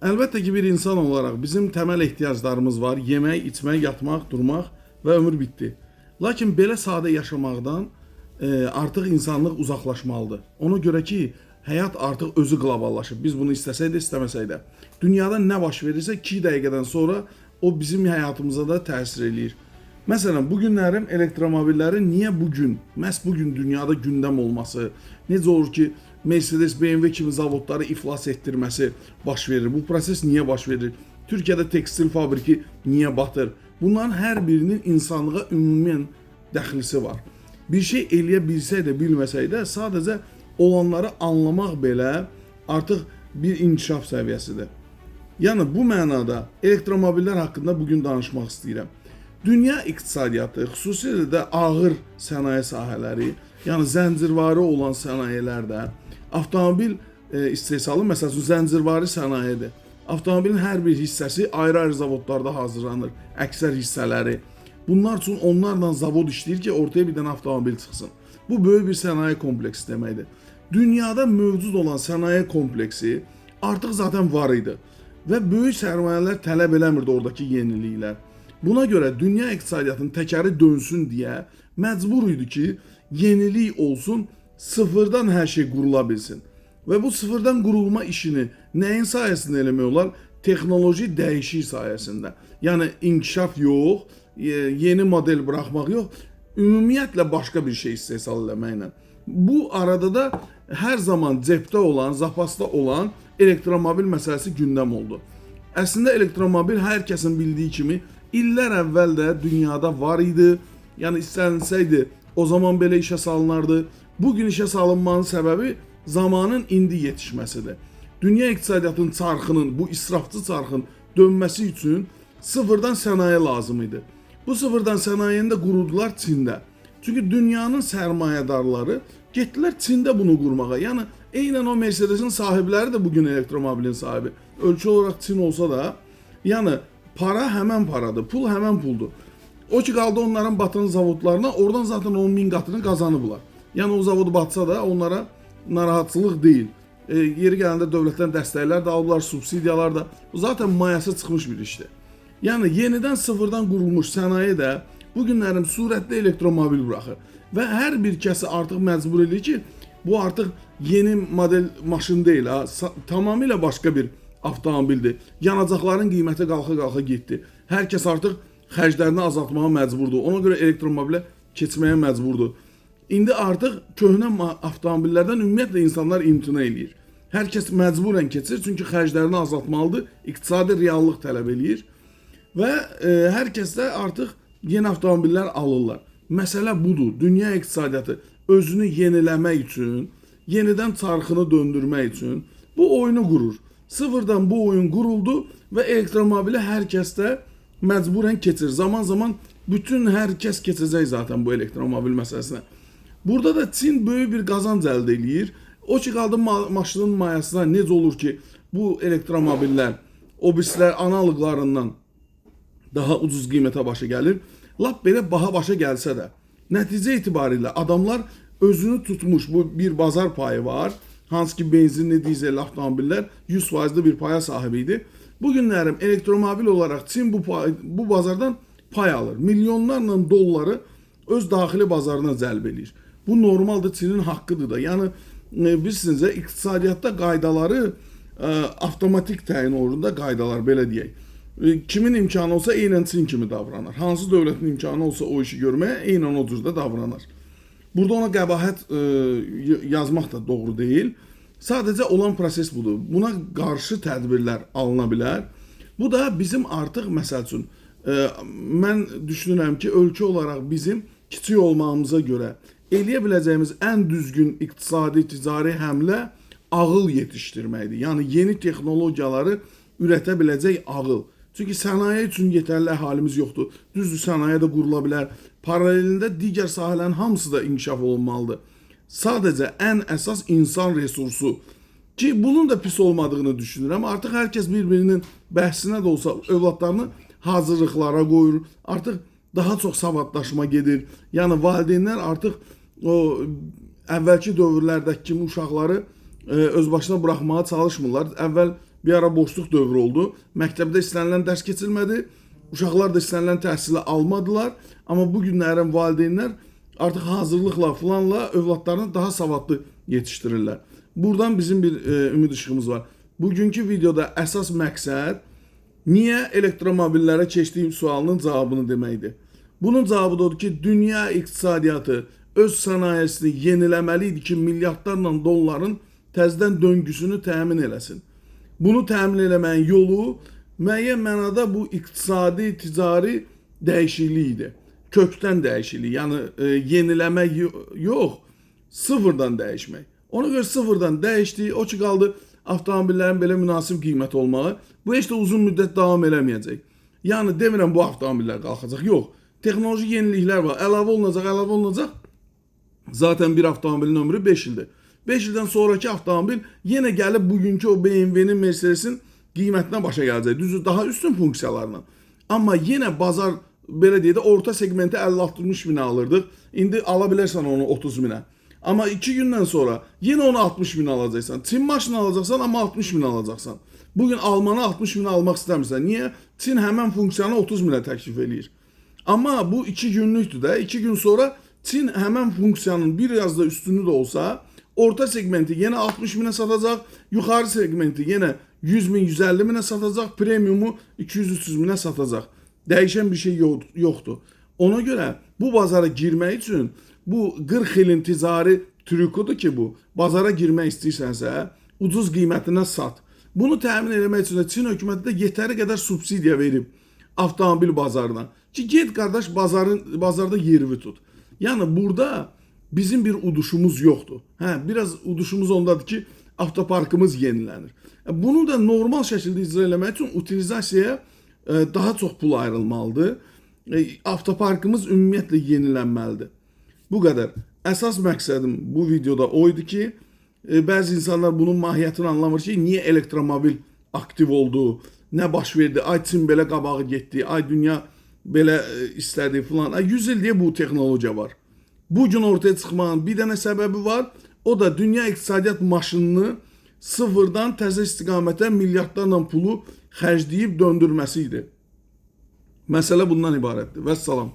Əlbəttə ki, bir insan olaraq bizim təməl ehtiyaclarımız var. Yemək, içmək, yatmaq, durmaq və ömür bitdi. Lakin belə sadə yaşamaqdan artıq insanlıq uzaqlaşmalıdır. Ona görə ki, həyat artıq özü qloballaşıb. Biz bunu istəsək də, istəməsək də. Dünyada nə baş verirsə 2 dəqiqədən sonra o bizim həyatımıza da təsir eləyir. Məsələn, bu günlərim elektromobillərin niyə bu gün, məhz bu gün dünyada gündəm olması, necə olur ki, Mercedes, BMW kimi zavodları iflas etdirməsi baş verir? Bu proses niyə baş verir? Türkiyədə tekstil fabriki niyə batır? Bunların hər birinin insanlığa ümumən dəxlisi var. Bir şey eləyə bilsək də, bilməsək də, sadəcə olanları anlamaq belə artıq bir inkişaf səviyyəsidir. Yəni bu mənada elektromobillər haqqında bugün danışmaq istəyirəm. Dünya iqtisadiyyatı, xüsusilə də ağır sənaye sahələri, yəni zəncirvari olan sənayelərdə avtomobil istehsalı, məsəl üçün zəncirvari sənayedir. Avtomobilin hər bir hissəsi ayrı-ayrı zavodlarda hazırlanır, əksər hissələri. Bunlar üçün onlarla zavod işləyir ki, ortaya bir dənə avtomobil çıxsın. Bu böyük bir sənaye kompleksi deməkdir. Dünyada mövcud olan sənaye kompleksi artıq zaten var idi və böyük sərmayələr tələb eləmirdi oradakı yeniliklər. Buna görə dünya iqtisadiyyatının təkəri dönsün deyə məcbur idi ki, yenilik olsun, sıfırdan hər şey qurula bilsin. Və bu sıfırdan qurulma işini nəyin sayəsində eləmək olar? Texnoloji dəyişik sayəsində. Yəni inkişaf yox, yeni model buraxmaq yox, ümumiyyətlə başqa bir şey istehsal eləməklə. Bu arada da hər zaman cebdə olan, zapasda olan elektromobil məsələsi gündəm oldu. Əslində elektromobil hər kəsin bildiyi kimi illər əvvəl də dünyada var idi. Yəni istənilsəydi o zaman belə işə salınardı. Bugün işə salınmanın səbəbi zamanın indi yetişməsidir. Dünya iqtisadiyyatının çarxının, bu israfçı çarxın dönməsi üçün sıfırdan sənaye lazım idi. Bu sıfırdan sənayeni də qurdular Çində. Çünki dünyanın sərmayədarları getdilər Çində bunu qurmağa. Yəni eynən o Mercedesin sahibləri də bugün elektromobilin sahibi. Ölçü olaraq Çin olsa da, yəni para həmən paradır, pul həmən puldur. O ki qaldı onların batan zavodlarına, oradan zaten onun 1000 qatını qazanıblar. Yəni o zavod batsa da onlara narahatçılıq deyil. Yeri gələndə dövlətdən dəstəklər də alıblar, subsidiyalar da. Bu zaten mayası çıxmış bir işdir. Yəni yenidən sıfırdan qurulmuş sənaye də bu günlərim sürətli elektromobil buraxır. Və hər bir kəsi artıq məcbur edir ki, bu artıq yeni model maşın deyil, ha, tamamilə başqa bir avtomobildir. Yanacaqların qiyməti qalxa-qalxa getdi. Hər kəs artıq xərclərini azaltmağa məcburdur. Ona görə elektromobilə keçməyə məcburdur. İndi artıq köhnə avtomobillərdən ümumiyyətlə insanlar imtina eləyir. Hər kəs məcburən keçir, çünki xərclərini azaltmalıdır, iqtisadi reallıq tələb eləyir və hər kəs də artıq yeni avtomobillər alırlar. Məsələ budur. Dünya iqtisadiyyatı özünü yeniləmək üçün, yenidən çarxını döndürmək üçün bu oyunu qurur. Sıfırdan bu oyun quruldu və elektromobilə hər kəs də məcburən keçir. Zaman-zaman bütün hər kəs keçəcək zaten bu elektromobil məsələsinə. Burada da Çin böyük bir qazanc əldə eləyir. O ki qaldı maşının mayasına, necə olur ki, bu elektromobillər o birislər analoqlarından daha ucuz qiymətə başa gəlir. Lap belə baha başa gəlsə də, nəticə itibarilə adamlar özünü tutmuş, bu bir bazar payı var. Hansı ki benzinli, dizelli avtomobillər 100%li bir paya sahib idi. Bu günlərim elektromobil olaraq Çin bu bazardan pay alır. Milyonlarla dolları öz daxili bazarına cəlb eləyir. Bu normaldır, Çinin haqqıdır da. Yəni bilirsiniz, iqtisadiyyatda qaydaları avtomatik təyin olunur da, qaydalar belə deyək. Kimin imkanı olsa eynən Çin kimi davranar. Hansı dövlətin imkanı olsa o işi görməyə eynən o cürdə davranar. Burada ona qəbahət yazmaq da doğru deyil. Sadəcə olan proses budur. Buna qarşı tədbirlər alına bilər. Bu da bizim artıq məsəl üçün mən düşünürəm ki, ölkə olaraq bizim kiçik olmağımıza görə eləyə biləcəyimiz ən düzgün iqtisadi, ticari həmlə ağıl yetişdirməkdir. Yəni yeni texnologiyaları ürətə biləcək ağıl. Çünki sənaye üçün yetərli əhalimiz yoxdur. Düzdür, sənaye də qurula bilər. Paralelində digər sahələrin hamısı da inkişaf olunmalıdır. Sadəcə ən əsas insan resursu ki, bunun da pis olmadığını düşünürəm. Artıq hər kəs bir-birinin bəhsinə də olsa övladlarını hazırlıqlara qoyur. Artıq daha çox savadlaşma gedir. Yəni valideynlər artıq o əvvəlki dövrlərdəki kimi uşaqları öz başına buraxmağa çalışmırlar. Əvvəl Bir ara boşluq dövrü oldu. Məktəbdə istənilən dərs keçilmədi. Uşaqlar da istənilən təhsili almadılar. Amma bu günlərin valideynlər artıq hazırlıqla filanla övladlarını daha savadlı yetişdirirlər. Buradan bizim bir ümid işığımız var. Bugünkü videoda əsas məqsəd niyə elektromobillərə keçdiyim sualının cavabını deməkdir. Bunun cavabı da odur ki, dünya iqtisadiyyatı öz sənayesini yeniləməli idi ki, milyardlarla dolların təzədən döngüsünü təmin eləsin. Bunu təmin eləməyin yolu müəyyən mənada bu iqtisadi, ticari dəyişiklik idi. Kökdən dəyişiklik, yəni yeniləmək yox, sıfırdan dəyişmək. Ona görə sıfırdan dəyişdi, o ki qaldı avtomobillərin belə münasib qiymət olmağı. Bu heç də uzun müddət davam eləməyəcək. Yəni demirəm bu avtomobillər qalxacaq, yox. Texnoloji yeniliklər var, əlavə olunacaq, əlavə olunacaq. Zaten bir avtomobilin ömrü 5 ildir. 5 ildən sonraki avtomobil yenə gəlib bugünkü o BMW-nin, Mercedes-in qiymətinə başa gələcək. Düzdür, daha üstün funksiyalarla. Amma yenə bazar, belə deyək də, orta segmenti 50-60 minə alırdıq. İndi ala bilərsən onu 30 minə. Amma 2 gündən sonra yenə onu 60 minə alacaqsan. Çin maşını alacaqsan, amma 60 minə alacaqsan. Bugün Almanı 60 minə almaq istəmirsən. Niyə? Çin həmən funksiyanı 30 minə təklif eləyir. Amma bu 2 günlükdür də. 2 gün sonra Çin həmən funksiyanın biraz da üstünü də olsa, orta segmenti yenə 60 minə satacaq, yuxarı segmenti yenə 100 min, 150 minə satacaq, premiumu 200-300 minə satacaq. Dəyişən bir şey yoxdur. Ona görə bu bazara girmək üçün bu 40 ilin ticari trükudur ki bu. Bazara girmək istəyirsənsə, ucuz qiymətinə sat. Bunu təmin eləmək üçün də Çin hökuməti də yetəri qədər subsidiya verib avtomobil bazarına. Ki get qardaş bazarda yerini tut. Yəni burada bizim bir uduşumuz yoxdur. Hə, biraz uduşumuz ondadır ki, avtoparkımız yenilənir. Bunu da normal şəkildə icra eləmək üçün utilizasiyaya daha çox pul ayrılmalıdır. Avtoparkımız ümumiyyətlə yenilənməlidir. Bu qədər. Əsas məqsədim bu videoda o idi ki, bəzi insanlar bunun mahiyyətini anlamır ki, niyə elektromobil aktiv oldu, nə baş verdi, ay Çin belə qabağı getdi, ay dünya belə istədi filan. 100 il deyə bu texnologiya var. Bu gün ortaya çıxmağın bir dənə səbəbi var. O da dünya iqtisadiyyat maşınını sıfırdan təzə istiqamətə milyardlarla pulu xərcləyib döndürməsi idi. Məsələ bundan ibarətdir. Vəssalam.